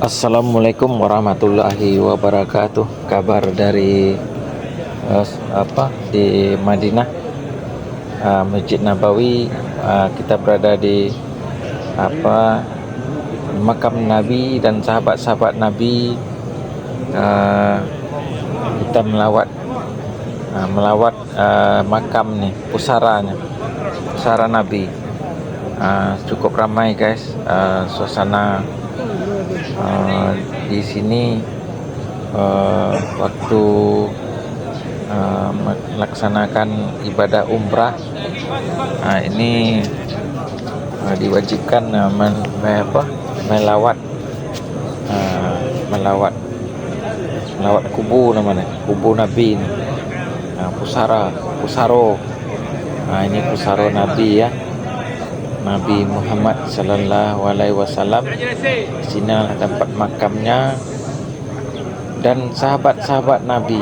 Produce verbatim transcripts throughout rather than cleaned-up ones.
Assalamualaikum warahmatullahi wabarakatuh. Kabar dari, eh, apa, di Madinah, eh, Masjid Nabawi, eh, kita berada di, apa, makam Nabi dan sahabat-sahabat Nabi. Eh, kita melawat, eh, melawat, eh, makam ni, pusaranyo, pusara Nabi. Eh, cukup ramai, guys, eh, suasana, eh, di sini, eh, waktu, eh, melaksanakan ibadah umrah. Eh, ini, eh, diwajibkan, eh, men-, me-, apa, melawat, eh, melawat, melawat kubur namanya, kubur Nabi ni. Eh, pusara, pusaro. Nah, ini pusaro Nabi, ya. Nabi Muhammad sallallahu alaihi wasallam. Sini adalah tempat makamnya dan sahabat-sahabat Nabi.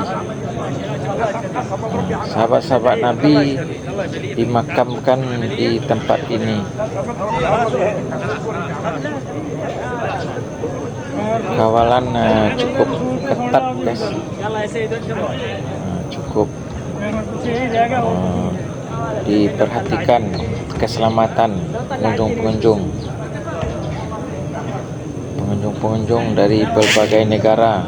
Sahabat-sahabat Nabi dimakamkan di tempat ini. Kawalan, eh, cukup ketat, guys. Eh, cukup, eh, diperhatikan keselamatan pengunjung-pengunjung. Pengunjung-pengunjung dari berbagai negara,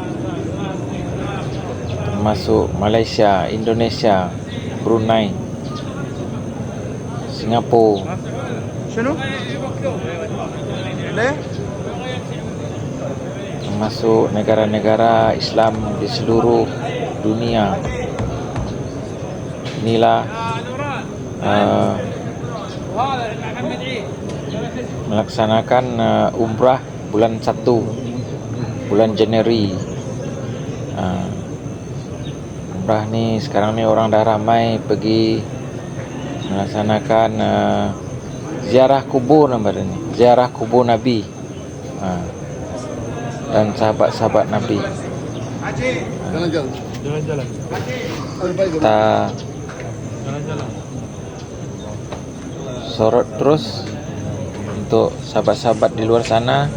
termasuk Malaysia, Indonesia, Brunei, Singapura, termasuk negara-negara Islam di seluruh dunia. Inilah, eh, melaksanakan, eh, umrah bulan satu, bulan Januari. Eh, umrah ni, sekarang ni orang dah ramai pergi melaksanakan, eh, ziarah kubur, nama dia ni, ziarah kubur Nabi. Ha. Dan sahabat-sahabat Nabi. Ha. Jalan-jalan. Kita sorot terus untuk sahabat-sahabat di luar sana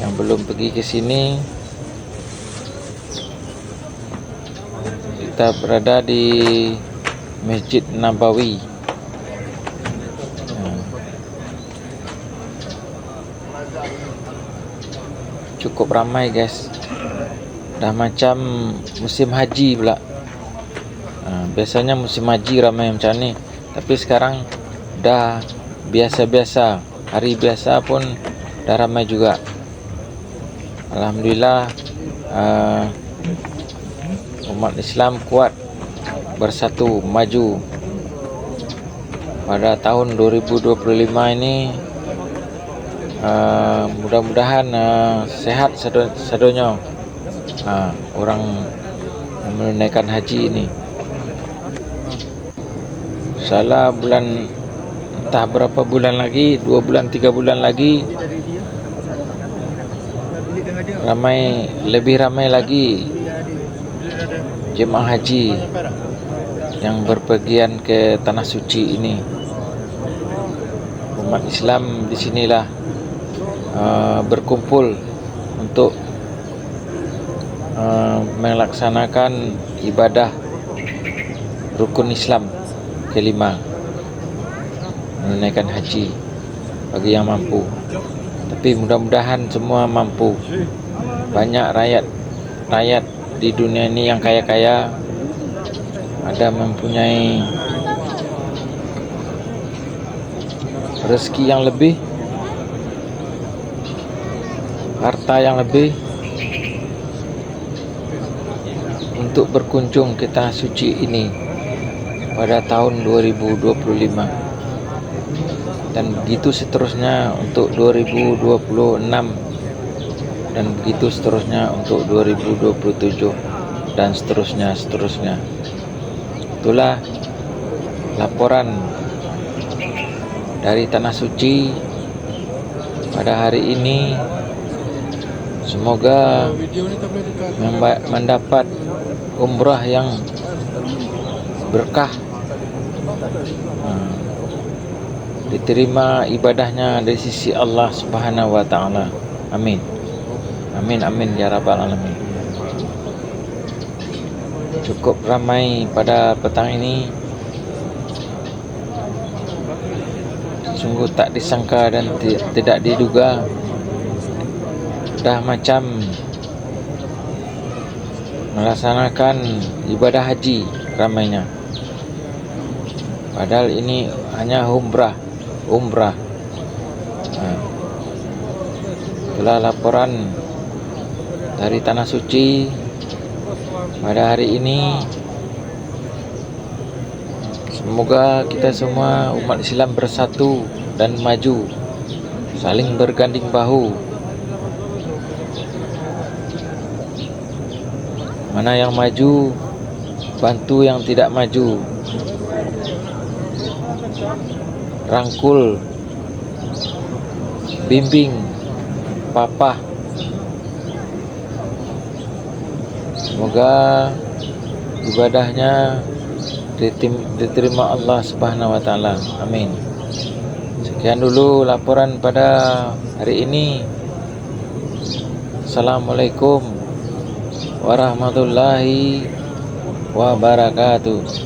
yang belum pergi ke sini. Kita berada di Masjid Nabawi. Hmm. Cukup ramai, guys. Dah macam musim haji pula. Ha, biasanya musim haji ramai macam ni. Tapi sekarang dah biasa-biasa. Hari biasa pun dah ramai juga. Alhamdulillah, eh, umat Islam kuat, bersatu, maju. Pada tahun dua ribu dua puluh lima ini, eh, mudah-mudahan, eh, sehat sado-, sadonyo, eh, orang menunaikan haji ini. Salah bulan, entah berapa bulan lagi, dua bulan, tiga bulan lagi, ramai, lebih ramai lagi jemaah haji yang berpergian ke Tanah Suci ini. Umat Islam di sinilah, eh, berkumpul untuk, eh, melaksanakan ibadah rukun Islam kelima, menunaikan haji bagi yang mampu. Tapi mudah-mudahan semua mampu. Banyak rakyat, rakyat di dunia ini yang kaya-kaya, ada mempunyai rezeki yang lebih, harta yang lebih, untuk berkunjung ke Tanah Suci ini pada tahun dua ribu dua puluh lima, dan begitu seterusnya untuk dua ribu dua puluh enam, dan begitu seterusnya untuk dua ribu dua puluh tujuh, dan seterusnya, seterusnya. Itulah laporan dari Tanah Suci pada hari ini. Semoga memba-, mendapat umrah yang berkah, ha, diterima ibadahnya dari sisi Allah Subhanahu wa Ta'ala. Amin. Amin, amin, ya rabbal alamin. Cukup ramai pada petang ini. Sungguh tak disangka dan ti-, tidak diduga. Dah macam melaksanakan ibadah haji ramainya. Padahal ini hanya umrah, umrah. Nah, itulah laporan dari Tanah Suci pada hari ini. Semoga kita semua umat Islam bersatu dan maju, saling berganding bahu. Mana yang maju, bantu, yang tidak maju, rangkul, bimbing, papah. Semoga ibadahnya ditim-, diterima Allah Subhanahu wa Ta'ala. Amin. Sekian dulu laporan pada hari ini. Assalamualaikum warahmatullahi wabarakatuh.